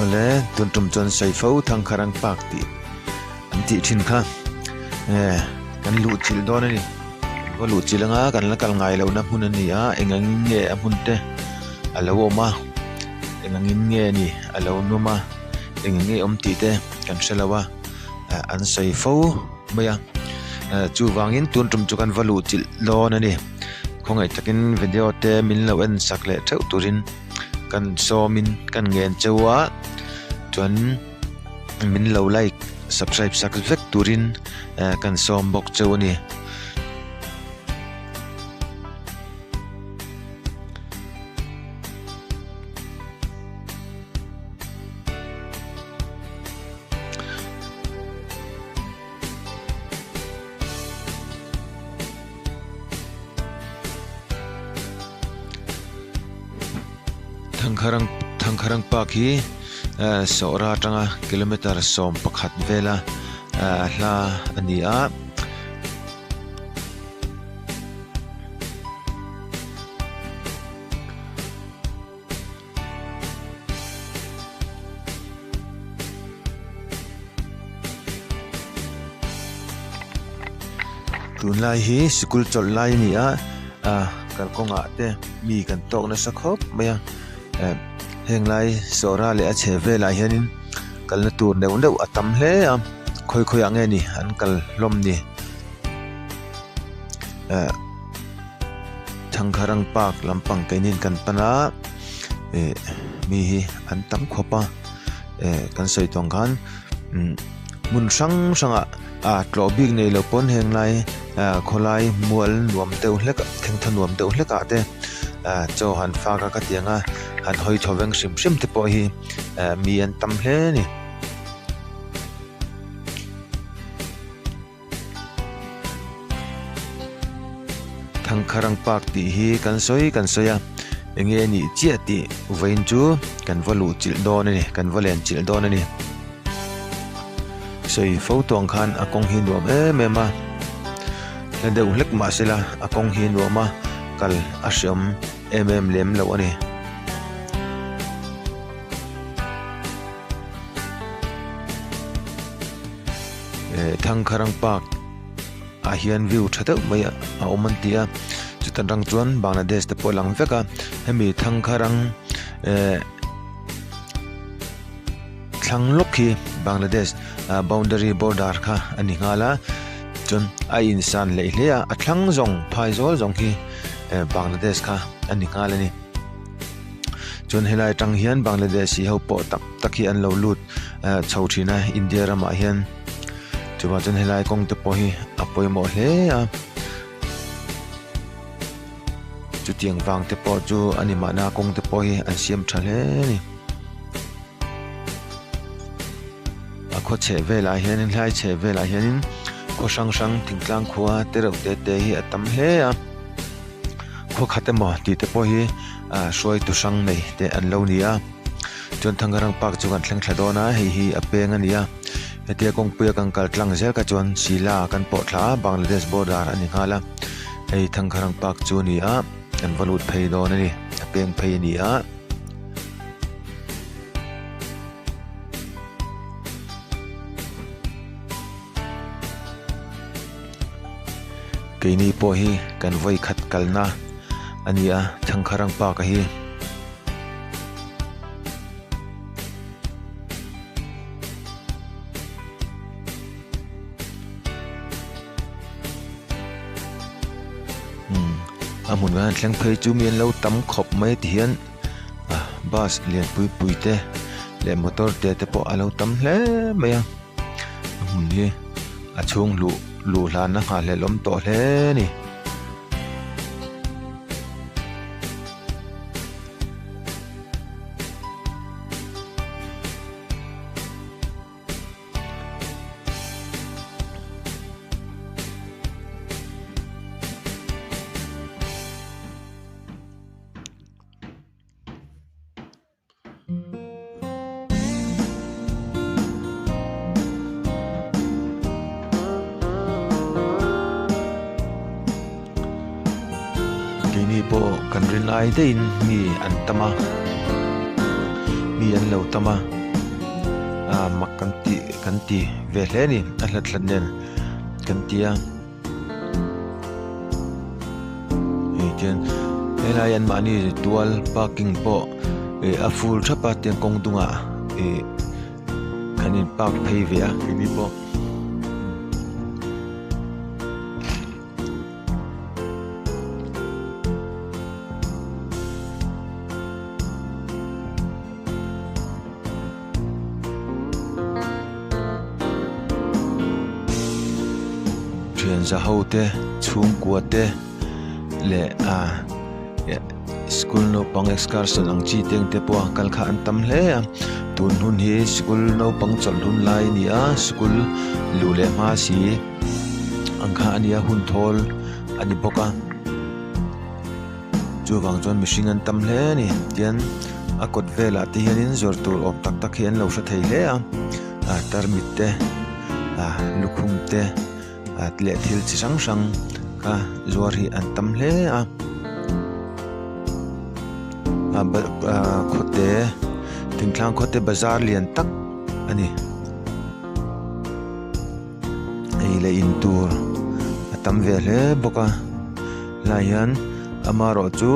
Awle tun tum chuan Saifo Thangkharang Park tih an tih thin kha eh kan luh chilh dawn a ni kan luh chilh anga kan la kal ngai lohna hmun a ni a eng angin nge a hmun te a lo awm a eng angin nge ni a lo nawm a eng ang nge awm tih te kan hre lo a eh an sawi fo mai a eh chuvangin tun tum chu kan va luh chilh dawn a ni khawngaih takin video te min lo en sak leh theuh turin. Kan sawmin kan ngen cheu a chuan min lo like subscribe sak vek turin eh kan sawm bawk cheu a ni. Thangkharang Thangkharang park hi eh sawhra atanga kilometer 11 vela eh hla a ni a. Tunlai hi sikul chawlh lai a ni a ah kalkawngah te mi kan tawk nasa khawp mai a eh heng lai sawhra leh a chheh velah hianin kalna tur neuh neuh a tam hle a khawi khawi ah nge ni an kal hlawm ni eh. Thangkharang park lampang keinin kan pan a eh mi hi an tam khawp a eh kan sawi tawng khan umm hmun hrang hrangah ah tlawh bik nei lo pawn heng lai ah khawlai mual nuam deuh hlek thengtha nuam deuh hlek ah te ah chaw han fak a ka ti ang a han hawi thaw veng hrim hrim te pawh hi eh mi an tam hle a ni. Thangkharang park tih hi kan sawi kan sawi a enge a nih chiah tih vawiin chu kan va luh chilh dawn a ni kan va len chilh dawn a ni sawi fo tawh ang khan a kawng hi nuam em em a hla deuh hlek mah se la a kawng hi nuam a kal a hreawm em em lem loh a ni. Eh Thangkharang park ah hian view tha deuh mai a awm an ti a chuta tang chuan Bangladesh te pawh a lang vek a hemi Thangkharang eh thlang lawk hi Bangladesh ah boundary border kha a ni nghal a chuan a insan hleih hle a a thlang zawng phai zawl zawng hi eh Bangladesh kha a ni nghal a ni. Chuan helai atang hian Bangladeshi ho pawh tak tak hi an lo lut eh chho thin a India ramah hian chuvang chuan helai kawng te pawh hi a pawimawh hle a chutiang vang te pawh chu a ni mahna kawng te pawh hi an siam tha hle a ni. A khaw chheh velah hianin helai chheh velah hianin khaw hrang hrang thingtlang khua te reuh te te hi a tam hle a. Khaw khat emaw tih te pawh hi ah hruaitu hrang nei te an lo ni a chuan Thangkarang park chu kan thleng thla dawn a hei hi a peng a ni a hetia kawngpuia kan kal tlang zel kha chuan Sila kan pawh thla a Bangladesh border a ni nghal a hei Thangkarang park chu a ni a kan va lut phei dawn a ni a peng phei a ni a. Keini pawh hi kan vawi khat kalna a ni a Thangkharang park a hi. A hmun kan han thleng phei chu mi an lo tam khawp mai ti hian ah bus lian pui pui te leh motor te te pawh a lo tam hle mai a a hmun hi a chhung luh luh hlan a nghahhlelh awm tawh hle a ni. Keini pawh kan rin lai daihin mi an tam a mi an lo tam a. Ah mak kan tih kan ti ve hle a ni a hlat hlat nen kan ti a. Hei tian helai an mahni tual parking pawh ih a full thap a tiang kawng dungah ih kan in park phei ve a keini pawh. Thian za ho te chhungkua te leh ah school naupang excursion ang chi te ang te pawh a kal kha an tam hle a tun hun hi school naupang chawlh hun lai a ni a school luh leh hma si ang kha a nia hun thawl a ni bawk a. Chuvang chuan mihring an tam hle a ni tian a kawt velah te hianin zawrh tur awm tak tak hi an lo hre thei hle a ah tarmit te ah lukhum te ah leh thil chi hrang hrang kha zuar hi an tam hle a ah ah khawte thingtlang khawte bazar lian tak a ni. Ei leh in tur a tam ve hle bawk a helai hian amaherawh chu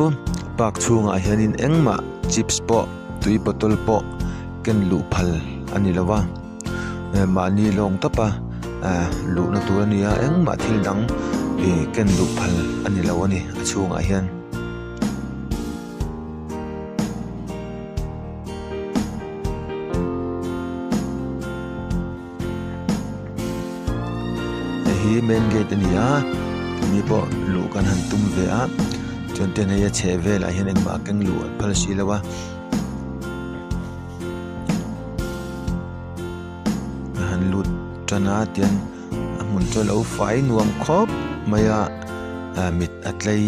park chhungah hianin engmah chips pawh tui bottle pawh ken luh phal a ni lo va mahni lawng tawpa ah luhna tur a ni a engmah thil dang ih ken luh phal a ni lo a ni a chhungah hian. Hei hi main gate a ni a mi pawh luh kan han tum ve a chuan tian hei a chheh velah hian engmah a keng luh an phal si lo a a han lut tan a tian a hmun chu a lo fai nuam khawp mai a ah mit a tlei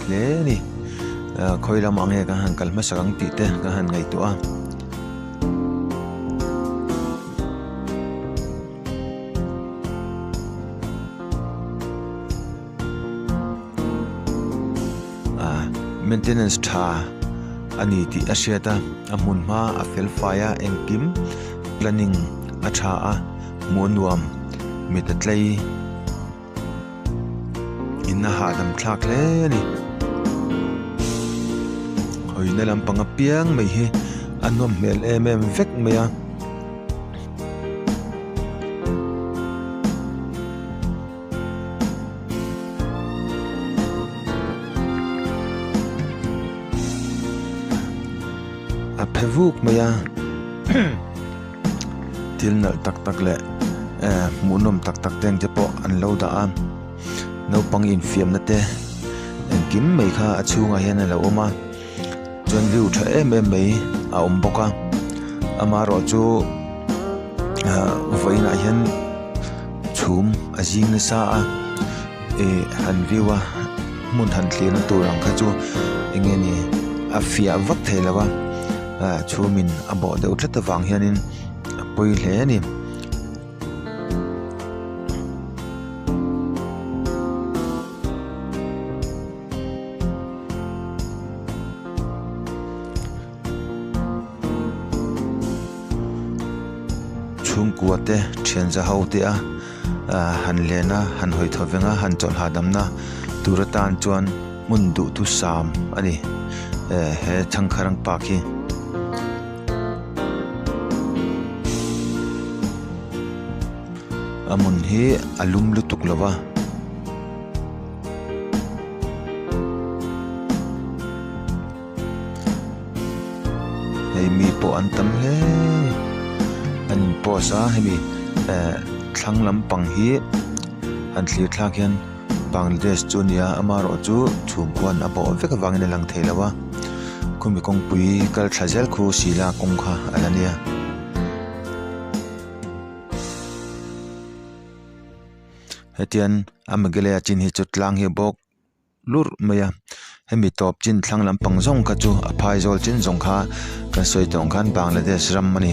hle a ni ah khawi lamah nge kan han kal hmasak ang tih te ka han ngaihtuah a. Ah maintenance tha a ni tih a hriat a a hmun hma a fel fai a engkim planning a tha a hmuh a nuam mit a tlei. In a hahdam thlak hle a ni hawina lampang apiang mai hi a nawm hmel em em vek mai a. A phe vuk mai a. Thil nalh tak tak leh eh hmuhnawm tak tak te ang te pawh an lo dah a naupang infiamna te engkim mai kha a chhungah hian a lo awm a chuan view tha em em mai a awm bawk a amaherawh chu ah vawiinah hian chhum a zing nasa a ih han view a hmun han thlirna tur ang kha chu eng nge ni a fiah vak thei lo a ah chhumin a bawh deuh tlat avang hianin a pawi hle a ni. Chhungkua te thian za ho te a ah han len a han hawi thaw veng a han chawlh hahdamna tur atan chuan hmun duhthusam a ni eh he Thangkharang park hi. A hmun hi a lum lutuk lo va. Hei mi pawh an tam hle an in post a hemi eh thlang lampang hi han thlir thlak hian Bangladesh chu a ni a amaherawhchu chhum khuan a bawh vek avangin a lang thei lo a khumi kawngpui kal thla zel khu sila kawng kha a la nia. Hetian a Meghalaya chin hi chu tlang hi bawk. Lurh mai a hemi tawp chin thlang lampang zawng kha chu a phai zawl chin zawng kha kan sawi tawh ang khan Bangladesh ram a ni.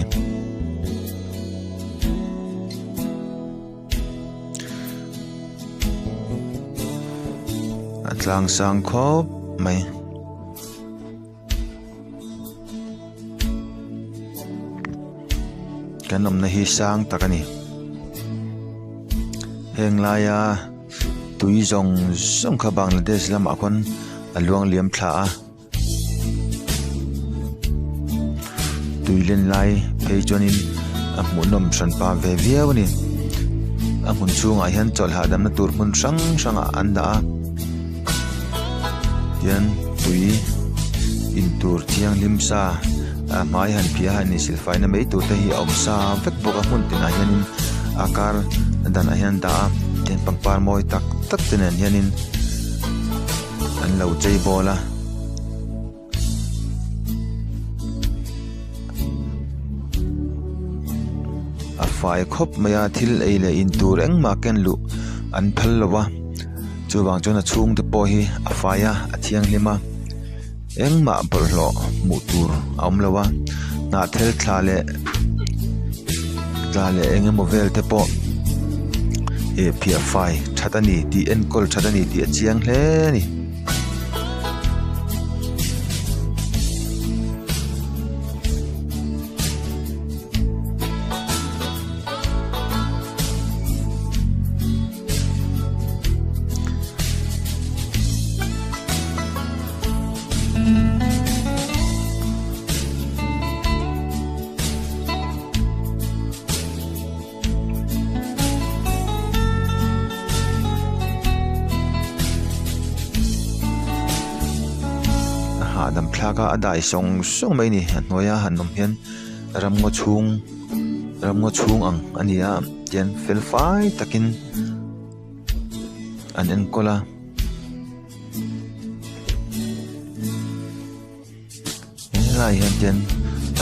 A tlang sang khawp mai. Kan awmna hi sang tak a ni. Heng laia tui zawng zawng kha Bangladesh lamah khawn a luang liam thla a. Tui len lai phei chuanin a hmuhnawm hran pa ve viau a ni. A hmun chhungah hian chawlh hahdamna tur hmun hrang hrangah an dah a. Tian tui in tur thianghlim sa a hmai han phiah a han insilfaina mai tur te hi a awm sa vek bawk a hmun tinah hianin a kar danah hian an dah a tian pangpar mawi tak tak te nen hianin an lo chei bawl a. A fai khawp mai a thil ei leh in tur engmah ken luh an phal lo va chuvang chuan a chhung te pawh hi a fai a a thianghlim a engmah bawlhhlawh hmuh tur a awm lo a hnahthel thla leh tla leh eng emaw vel te pawh ih phiah fai that a ni tih enkawl that a ni tih a chiang hle a ni. A hahdam thlak a a dai sawng sawng mai a ni a hnuaia han awm hian ramngaw chhung ramngaw chhung ang a ni a tian fel fai takin an enkawl a. Helai hian ten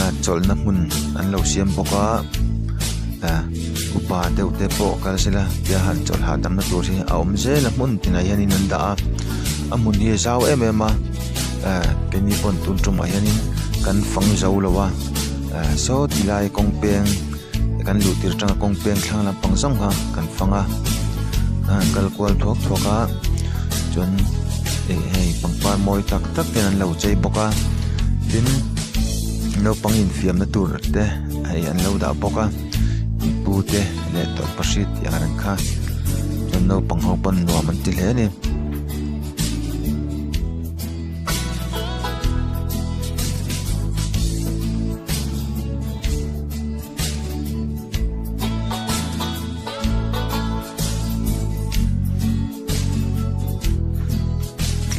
ah chawlhna hmun an lo siam bawk a ah upa deuh te pawh kal sela tia han chawlh hahdamna tur hi a awm zel a hmun tinah hianin an dah a a hmun hi a zau em em a ah keini pawn tun tumah hianin kan fang zo lo a ah saw tilai kawng peng kan luh tir atanga kawng peng thlang lampang zawng kha kan fang a an kal kual thuak thuak a chuan ih hei pangpar mawi tak tak ten an lo chei bawk a tin naupang infiamna tur te hei an lo dah bawk a pu te leh tawlhpahrit tih ang reng kha chuan naupang ho pawn nuam an ti hle a ni.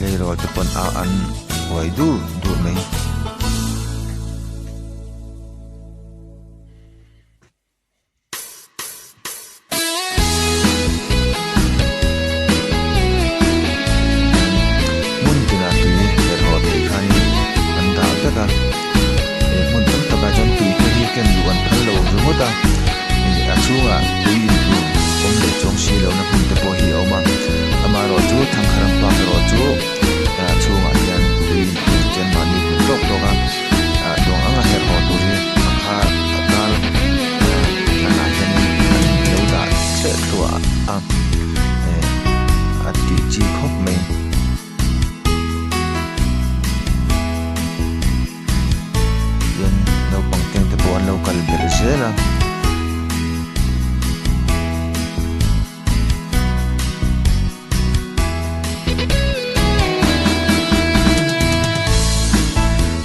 Tleirawl te pawn a an uai dur dur mai. Hmun tinah tui herh haw theih khanin an dah vek a, he hmun tam takah chuan tui te hi ken luh an phal lo ringawt a, ih a chhungah tui in tur awm leh chuang si lohna hmun te pawh hi a awm a, amaherawhchu Thangkharam Park erawh chu a chhungah hian tui in tur chen mahni hmu tawk tawk a. ah duang anga herh haw tur hi a kha a kar hlanah hianin an lo dah thleh thluah a eh a tih chi khawp mai. Tin naupang teng te pawh an lo kal belh zel a.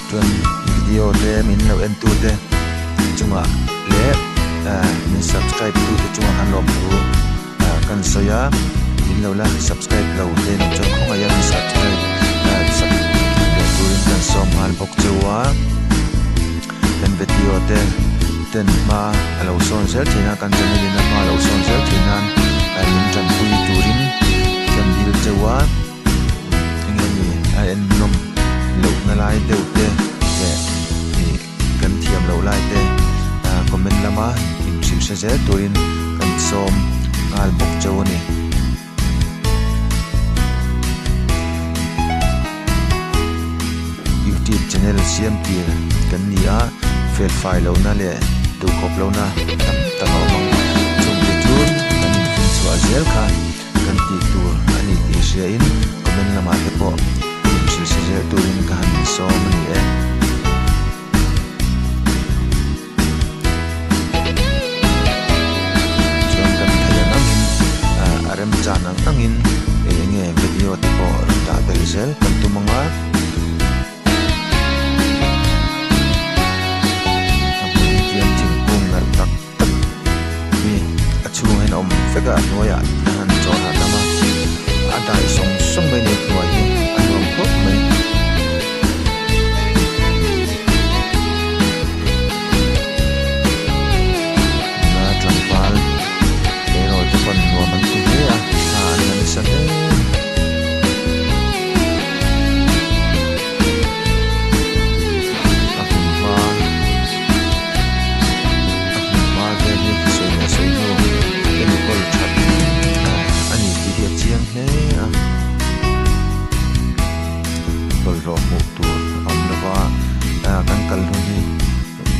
Chuan video te min lo en tu te chungah leh ah min subscribe tu te chungah khan lawmthu ah kan sawi a min lo la subscribe lo te nen chuan khawngaih a min subscribe ah sak leh turin kan sawm nghal bawk cheu a kan video te ten hma a lo sawn zel thin a kan channel in a hma a lo sawn zel thin nan min tanpui turin kan dil cheu a eng nge ni a en nawm loh na lai deuh te leh ih kan thiam loh lai te ah comment lama inhrilh hre zel turin kan sawm nghal bawk cheu a ni. Youtube channel siam tir kan ni a fel fai lohna leh duhkhawp lohna tam tak a awm ang chungte chu kan infin chhuah zel kha kan tih tur a ni tih hriain comment lamah te pawh inhrilh hre zel turin ka han insawm a ni e.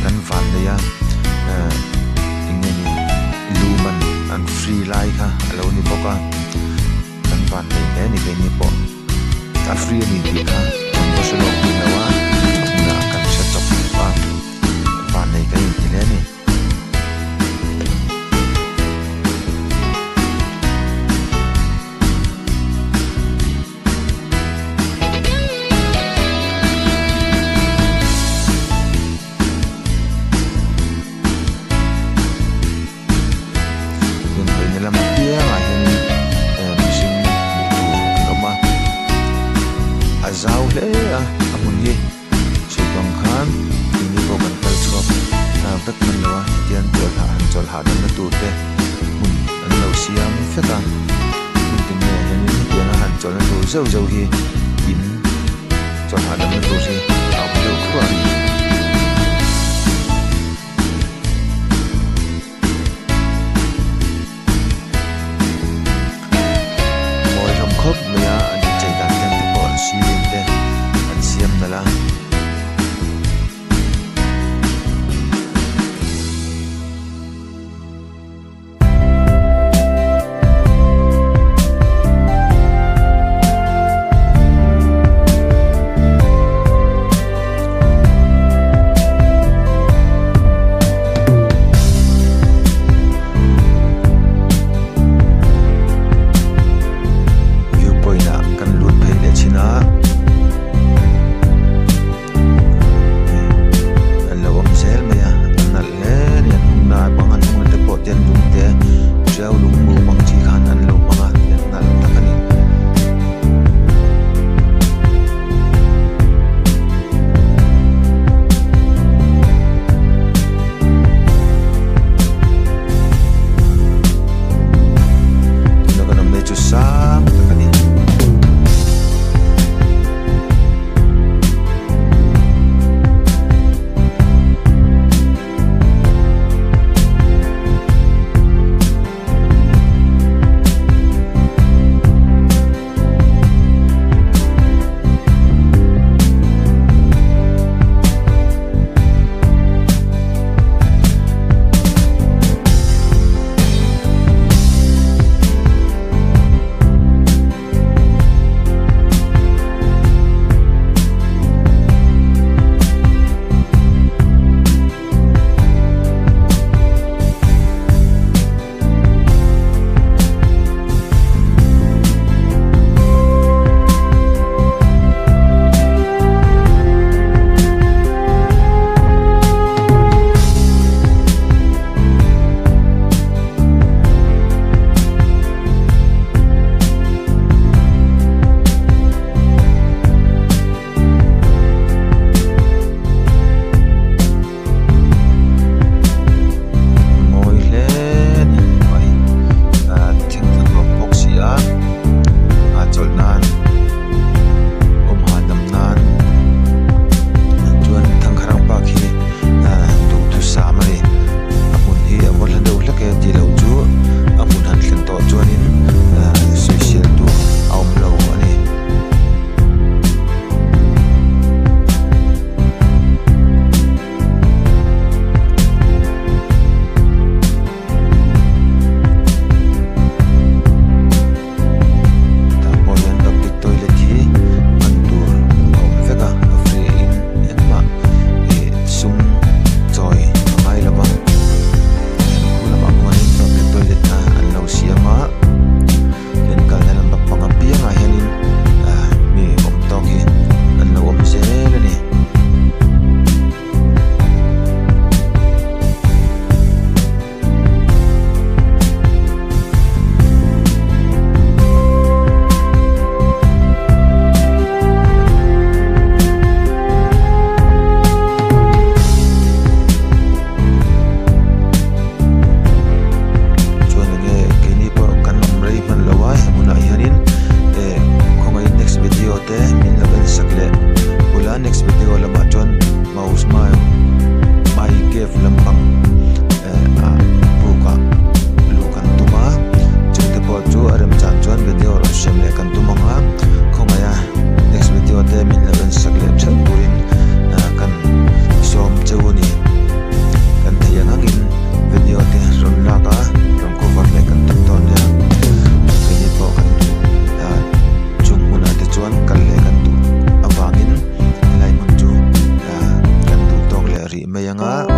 Kan van nei a eh eng nge ni lu man an free lai kha a lo ni bawk a kan van nei hle a ni keini pawh a free a ni tih kha kan va hre lawk bik lo a a hmunah kan hre chawp a van nei kan inti hle a ni. Inhawina lam apiangah hianin eh mihring hmuh tur an awm a a zau hle a a hmun hi chhukang khan keini pawh kan kal chhuak vek hman lo a hetiang chawlhah han chawlh hahdamna tur te hmun an lo siam vek a hmun tin maiah hianin hetianga han chawlhna tur zeuh zeuh hi in chawlh hahdamna tur hi a awm deuh thluah a ni. Mawi hlawm khawp mai a an inchei dan hian te pawh ceiling te an siam nalh a. mai ang a.